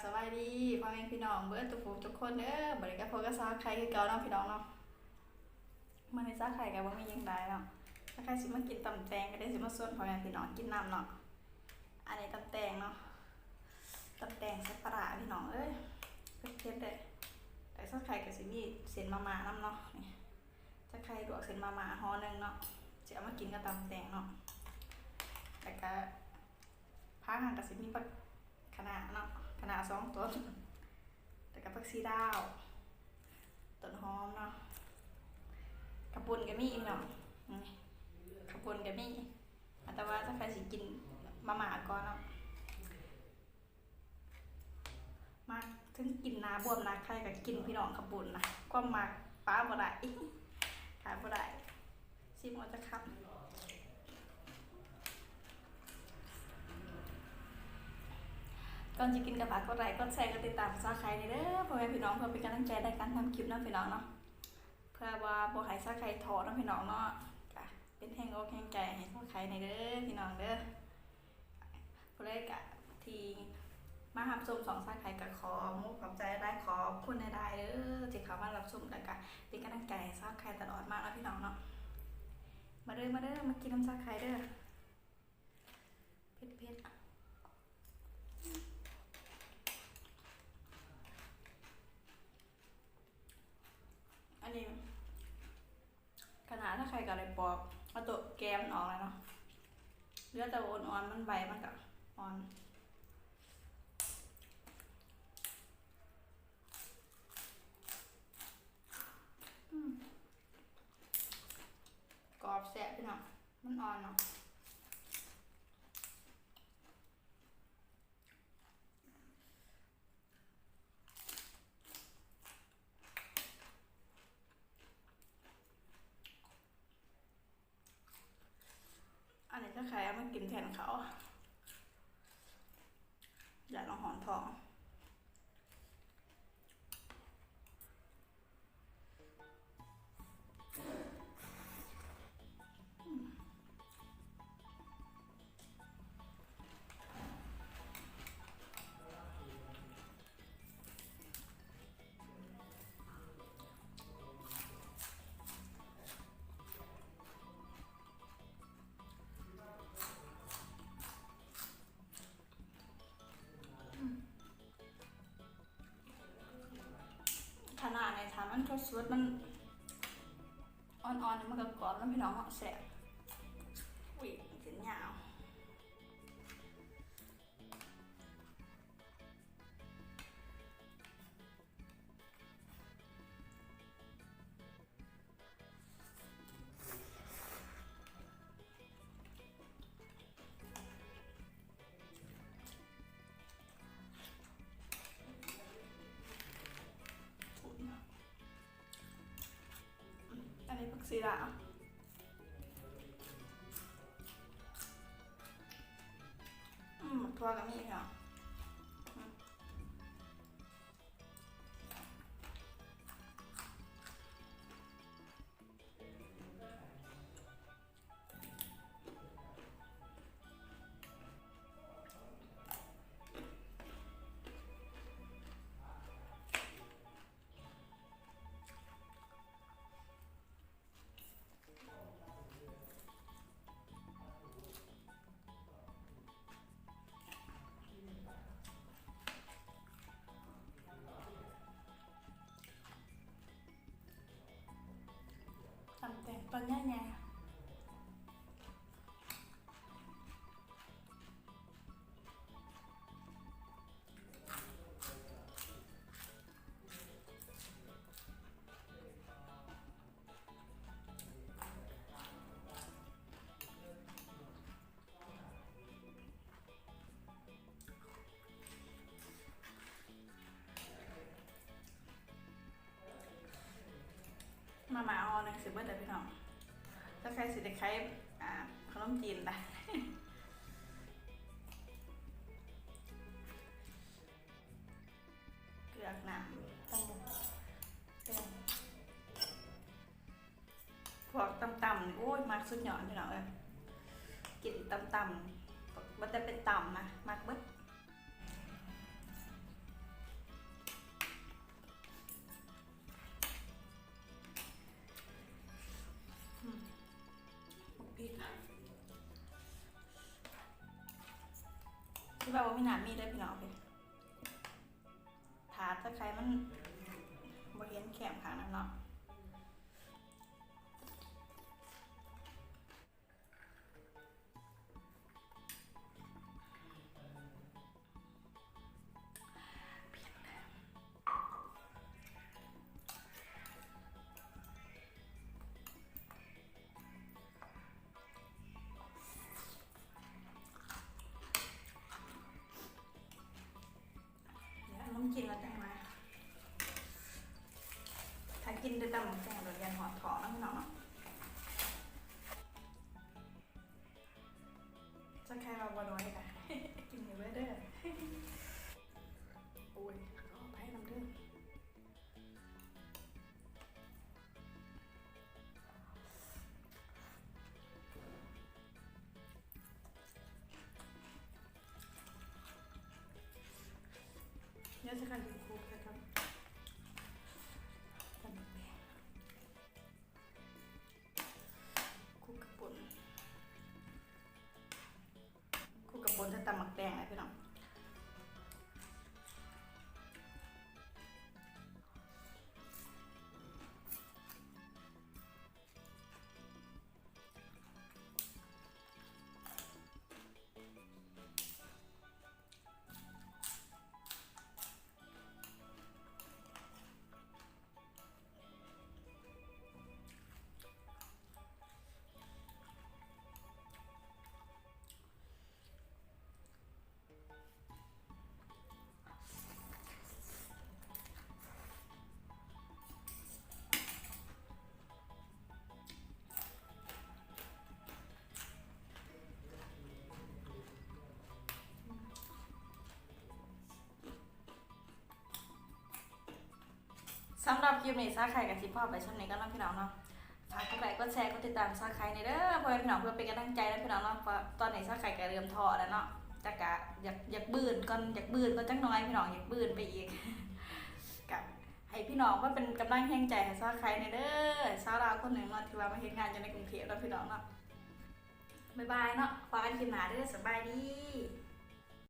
ສະບາຍດີພໍ່ແມ່ພີ່ນ້ອງເບິດທຸກຜູ້ທຸກຄົນເດີ. ມື້ນີ້ກໍພົບກັບສາວໄຂ່ຄືເກົ່າເນາະພີ່ນ້ອງເນາະ. ມື້ນີ້ສາວໄຂ່ກໍບໍ່ມີຫຍັງຫຼາຍເນາະ, ສາວໄຂ່ຊິມາກິນຕຳແຕງ ກໍເລີຍຊິມາຊວນພໍ່ແມ່ພີ່ນ້ອງກິນນຳເນາະ. ອັນນີ້ຕຳແຕງເນາະ, ຕຳແຕງໃສ່ປາຮ້າພີ່ນ້ອງເອີຍ, ເຜັດໆເດີ້. ແລ້ວສາວໄຂ່ກໍຊິມີເສັ້ນມາມ່ານຳເນາະ. ນີ້ ສາວໄຂ່ລວກເສັ້ນມາມ່າຫໍ່ໜຶ່ງເນາະ, ຊິເອົາມາກິນກັບຕຳແຕງເນາະ. ແລ້ວກໍຜັກຫັ້ນກໍຊິມີຜັກ ຄະນ້າເນາະ, ຄະນ້າສອງຕົ້ນ ແລ້ວກໍຜັກຊີລາວ, ຕົ້ນຫອມເນາະ, ເຂົ້າປຸ້ນກໍມີເນາະ, ເຂົ້າປຸ້ນກໍມີ. ແຕ່ວ່າຖ້າໃຜຊິກິນມາມ່າກ່ອນເນາະ, ມັກເຖິງກິນໜ້າບວມໜ້າໄຂ່ກໍກິນພີ່ນ້ອງ, ເຂົ້າປຸ້ນນະ ຄວາມມັກ ປາບໍ່ໄດ້ ຂາດບໍ່ໄດ້. ຊິມເອົາຈັກຄຳ. ກ່ອນຊິກິນກໍຝາກກົດໄລ້ ກົດແຊ ກົດຕິດຕາມສາວໄຂ່ແດ່ເດີ ພໍ່ແມ່ພີ່ນ້ອງ, ເພື່ອເປັນກຳລັງໃຈໃນການທຳຄລິບນຳພີ່ນ້ອງເນາະ, ເພື່ອວ່າບໍ່ໃຫ້ສາວໄຂ່ທໍ້ນຳພີ່ນ້ອງເນາະ, ກໍເປັນແຮງອົກແຮງໃຈໃຫ້ສາວໄຂ່ແດ່ເດີ ພີ່ນ້ອງເດີ. ຜູ້ໃດກະທີ່ມາຮັບຊົມຊ່ອງສາວໄຂ່ກະຂໍຂອບມຸກຂອບໃຈຫຼາຍ, ຂອບຄຸນຫຼາຍໆເດີ ທີ່ເຂົ້າມາຮັບຊົມ ແລ້ວກະເປັນກຳລັງໃຈໃຫ້ສາວໄຂ່ຕະຫຼອດມາເນາະ ພີ່ນ້ອງເນາະ. ມາເດີ ມາເດີ ມາກິນນຳສາວໄຂ່ເດີ. ເຜັດໆ ອັນນີ້ ຂະໜາດຖ້າໄຂ່ກໍໄດ້ປອກເອົາໂຕແກມັນອອກແລ້ວເນາະ, ເຫຼືອແຕ່ວ່າອ່ອນໆ ມັນໃບມັນກໍອ່ອນ. ອືມ ກອບແຊບພີ່ນ້ອງ, ມັນອ່ອນເນາະ. ອັນນີ້ສາວໄຂ່ເອົາມາກິນແທນເຂົ້າ, ຢ້ານວ່າຮ້ອນທ້ອງ. ຂະໜາດນີ້ ຖ້າມັນສົດໆ ມັນອ່ອນໆ ມັນກໍກອບເນາະ ພີ່ນ້ອງເນາະ, ແຊບ. ອຸ້ຍ ເສັ້ນຍາວ. ອັນນີ້ຜັກຊີລາວ. ອືມ ໝາກຖົ່ວກໍມີເນາະ. ອືມ. ຕຳແຕງຕອນໃຫຍ່ໆ. ມາມ່າຫໍ່ໜຶ່ງຊິເບິດແລ້ວພີ່ນ້ອງ, ແລ້ວໃກ້ຊິໄດ້ຂາຍ ອ່າ ຂະໜົມຈີນລະ. ເກືອກນ້ຳ ຕຳບັກຫຸ່ງ ພວກຕຳໆ ໂອ້ຍ ມັກສຸດຍອດພີ່ນ້ອງເອີຍ, ກິນຕຳໆ ບໍ່ແຕ່ເປັນຕຳນະ ມັກເບິດ. ທີ່ວ່າບໍ່ມີນ້ຳມີເດີພີ່ນ້ອງເອີຍ ຖ້າຕະໄຄມັນບໍ່ເຫັນແຄມຂ້າງນັ້ນເນາະ. ດຽວເອົານມກິນແລ້ວຈັ່ງມາ ຖ້າກິນແຕ່ຕຳບັກແຕງໂດດ ຢ້ານຮອດທ້ອງເນາະພີ່ນ້ອງເນາະ. ຈັກໃຄວ່າບໍ່ນ້ອຍກະກິນຢູ່ເບີເດີ. ໂອ້ຍ ຂໍອະໄພນຳເດີ. ດຽວຈະກັນກິນໂຄກໃສ່ກັບ ຄຸກກະປົ່ນ ຄຸກກະປົ່ນໃສ່ຕຳໝາກແຕງນະພີ່ນ້ອງ. ສຳລັບຄລິບນີ້ ສາວໄຂ່ກະຊິພໍໄປຊ່ຳນີ້ກ່ອນເນາະພີ່ນ້ອງເນາະ. ຝາກກົດໄລກົດແຊ ກົດຕິດຕາມສາວໄຂ່ແດ່ເດີ ພໍ່ແມ່ພີ່ນ້ອງ ເພື່ອເປັນກຳລັງໃຈນະພີ່ນ້ອງເນາະ. ເພາະຕອນນີ້ສາວໄຂ່ກະເລີ່ມທໍ້ແລ້ວເນາະ ແຕ່ກະຢາກ ຢາກບືນກ່ອນ ຢາກບືນກ່ອນຈັກໜ້ອຍພີ່ນ້ອງ ຢາກບືນໄປອີກ. ກະໃຫ້ພີ່ນ້ອງມາເປັນກຳລັງແຮງໃຈໃຫ້ສາວໄຂ່ແດ່ເດີ ຊາວລາວຄົນໜຶ່ງເນາະ ທີ່ວ່າມາເຮັດງານຢູ່ໃນກຸງເທບເນາະພີ່ນ້ອງເນາະ. ບາຍບາຍເນາະ ພໍ້ກັນຄລິບໜ້າເດີ ສະບາຍດີ.